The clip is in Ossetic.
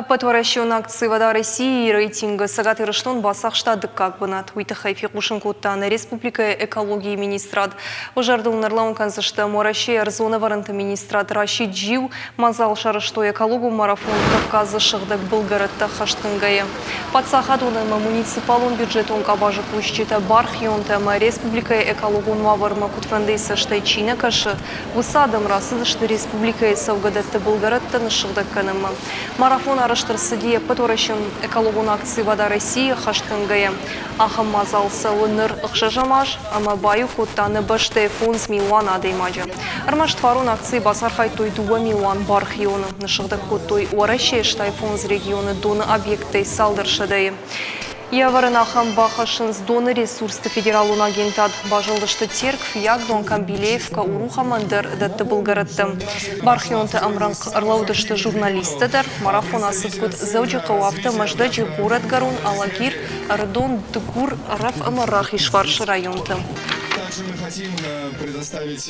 Ӕппӕтуӕрӕсеон акци «Вода России» рейтингы Цӕгат Ирыстон бацахста дыккаг бынат. Уый тыххӕй фехъусын кодта нӕ республикӕйы экологийы министрад. Уӕ зӕрдыл нӕрлӕууын кӕндзыстӕм, Уӕрӕсейы ӕрдзон ӕвӕрӕнты министрад расидт зиу, мадзал сарӕзтой экологон марафон Кавказы сыгъдӕг былгӕрӕттӕ ӕххӕстгӕнгӕйӕ. Паддзахадон ӕмӕ муниципалон бюджетон къабазы кусджытӕ, бархионтӕ ӕмӕ республикӕйы экологон уавӕрмӕ куыдфӕндыйы цӕстӕй чи нӕ кӕсы, Уыцы адӕм рацыдысты республикӕйы цӕугӕдӕтты былгӕрӕттӕ ныссыгъдӕг кӕнынмӕ. Марафон арӕзт ӕрцыди ӕппӕтуӕрӕсеон экологон акци «Вода России» ӕххӕстгӕнгӕйӕ. Ахӕм мадзал цӕуы ныр ӕхсӕзӕм аз ӕмӕ баиу кодта нӕ бӕстӕйы 5 милуан адӕймаджы. Ӕрмӕст фарон акцийы бацархайдтой 2 милуан бархионы. Ныссыгъдӕг кодтой Уӕрӕсейы стай фондз регионы доны объекттӕй цалдӕр сӕдӕйы. Йӕ ӕвӕрӕн ахӕм бахӕссынц доны ресурсты федералон агентад. Базылдысты Терк, Фыййагдон, Камбилеевкӕ, Урух ӕмӕ ӕндӕр дӕтты былгӕрӕттӕм. Бархионты ӕмрӕнхъ ӕрлӕудысты журналисттӕ дӕр. Марафон ацыд куыд Дзӕуджыхъӕуы, афтӕ Мӕздӕджы, Горӕтгӕрон, Алагир, Ӕрыдон, Дыгур, Ӕрӕф ӕмӕ Рахизфарсы районты. Также мы хотим предоставить.